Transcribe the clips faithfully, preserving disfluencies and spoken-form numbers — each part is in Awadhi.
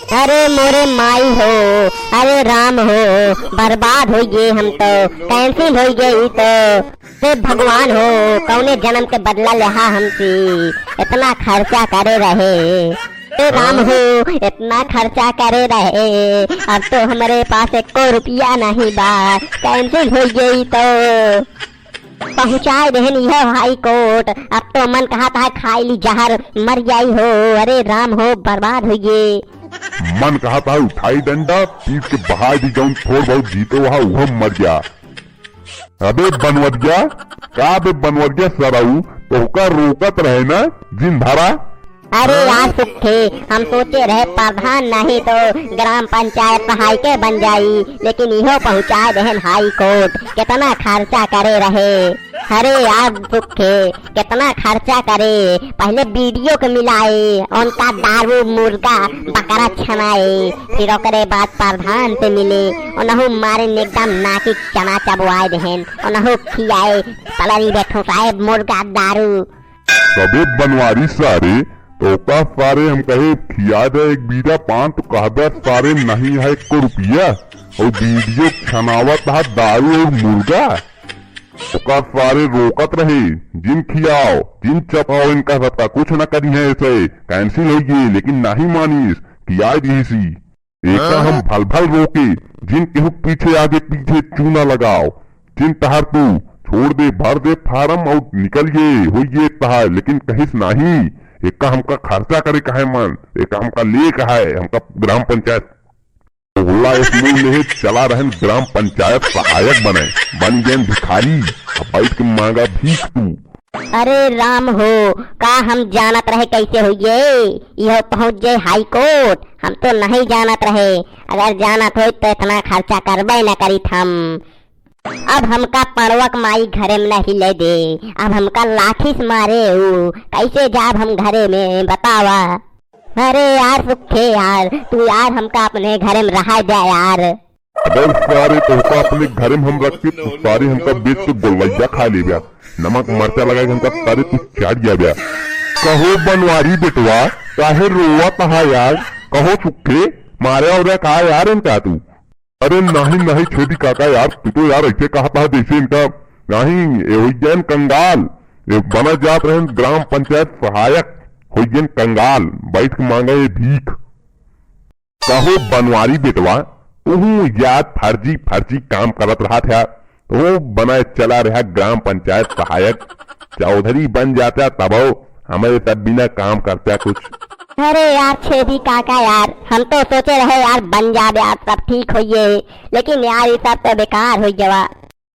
अरे मोरे माई हो, अरे राम हो, बर्बाद होइ गए हम तो, cancel होइ गए ई तो। हे भगवान हो, कौने जन्म के बदला लेहा हमसे, इतना खर्चा करे रहे। हे राम हो, इतना खर्चा करे रहे, अब तो हमरे पास एको रुपया नहीं बा, cancel होइ गए ई तो। पहुँचाए देहन यह हाई कोर्ट, अब तो मन कहत है खाई ली जहर, मर जाई हो, अरे राम हो, बर्बाद होइ गए। मन कहत है उठाई डंडा, पीट के बहाई दी, जौन थोड़ बहुत जीतो हा, उहो मर जा। अबे बनवरिया, का बे बनवरिया सरऊ, तोहका रोकत रहे ना, जिन धरा। अरे यार सुखे, हम सोचे रहे प्रधान नहीं तो ग्राम पंचायत सहायके बन जाई, लेकिन इहो पहुँचाए देहन हाई कोर्ट। कितना खर्चा करे रहे। अरे यार सुखे, कितना खर्चा करे। पहले बीडीओ के मिलाए, उनका दारू, मुर्गा, बकरा छनाए, फिर ओकरे बाद प्रधान से मिले, उनहु मारे एकदम नाकी चना चबवाए देहन, उनहु खियाए, पलरी बैठो साहेब, मुर्गा, दारू। सबे बनवारी सारे, तो का सारे हम कहे खिया दे एक बीड़ा पान, तो कहबे सारे नहीं है एको रुपया, और बीड़ियो छनावत हा दारू और मुर्गा। ओका सारे रोकत रहे, जिन खियाओ, जिन चपाओ, इनका सबका कुछ न करी है ऐसे, cancel होइ गए, लेकिन नहीं मानिस, खियाए दीसी। एका हम भल भल रोके, जिन केहू पीछे आगे पीछे चूना लगाओ, जिन तहार तू छोड़ दे, भर दे फार्म और निकल गए, होइ गए तहार, लेकिन कहिस नहीं, एका हमका खर्चा करे कहे मन, एका हमका ले कहे, हमका ग्राम पंचायत होला इस मूल ले चला रहन ग्राम पंचायत सहायक बने, बन गए भिखारी, अब बैठ के मांगा भीख तू। अरे राम हो, का हम जानत रहे कैसे होइए, इहो पहुँच जाए हाई कोर्ट। हम तो नहीं जानत रहे, अगर जानत होइत तो इतना खर्चा करबे न करीत हम। अब हमका पड़वक माई घरे में नहीं ले दे, अब हमका लाठी से मारे ऊ, कैसे जाब हम घरे में बतावा। अरे यार सुखे यार, तू यार हमका अपने घरे में रहा दे यार। अबे सारे तोहका अपने घरे में हम रख के तू सारे हमका बेच के गोलवैया खा लेब्या, नमक मरचा लगा के हमका सारे तू चाट जाब्या। कहो बनवारी बेटवा, काहे रोवत हा यार? कहो सुखे, मारे और का यार इनका तू? अरे नहीं नहीं छेदी काका यार, तू तो यार ऐसे कहत हा जैसे इनका नहीं, ए होइ गए कंगाल, ए बना जात रहन ग्राम पंचायत सहायक, होइ गए कंगाल, बैठ के मांगा ये भीख। कहो बनवारी बेटवा, तुहू यार फर्जी फर्जी काम करत रहत है, तुहू बनाए चला रहा ग्राम पंचायत सहायक, चौधरी बन जाता तबो हमरे सब बिना काम करता कुछ। अरे यार छेदी काका यार, हम तो सोचे रहे यार बन जाबे यार, सब ठीक होइए, लेकिन यार ये सब तो बेकार होइ गवा।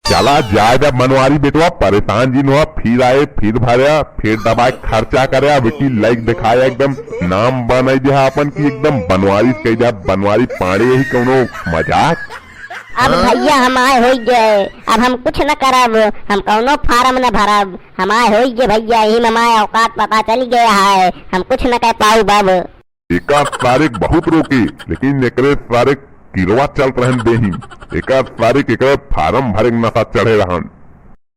चला जाए दा बनवारी बेटवा, परेशान जिन हुआ, फिर आए, फिर भरा, फिर दबाए खर्चा करे, अब की लाइक दिखाया, एकदम नाम बनाई दिया अपन की, एकदम बनवारी कह दिया, बनवारी पांडे यही कौनो मजाक। अब भैया हम आए होइ गए, अब हम कुछ न करब, हम कौनो फार्म न भरब, हम आए होइ गए भैया, यही में हमारे औकात पता चल गया है, हम कुछ न कह पाऊ बाब। एका सारे बहुत रोके, लेकिन एकरे सारे किरवा चलत रहन देही। एका सारे के एकरे फार्म भरे के नशा चढ़े रहन।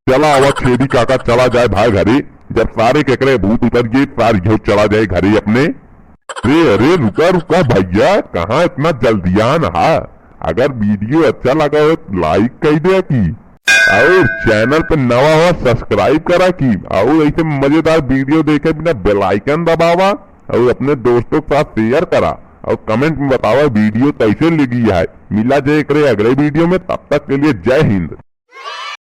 चला आवा छेदी काका, चला जाए भाई घरे। जब सारे के एकरे भूत उतर गए, सारे इहो चला जाए घरे अपने। अरे, अरे, रुका, रुका भैया, कहाँ इतना जल्दियान हा? अगर वीडियो अच्छा लगा हो तो लाइक कह दे की, और चैनल पे नवा हो सब्सक्राइब करा की, और ऐसे मजेदार वीडियो देखे बिना बेल आइकन दबावा। और अपने दोस्तों के साथ शेयर करा और कमेंट में बतावा वीडियो कैसे लगी है। मिला जाए एकरे अगले वीडियो में, तब तक के लिए जय हिंद।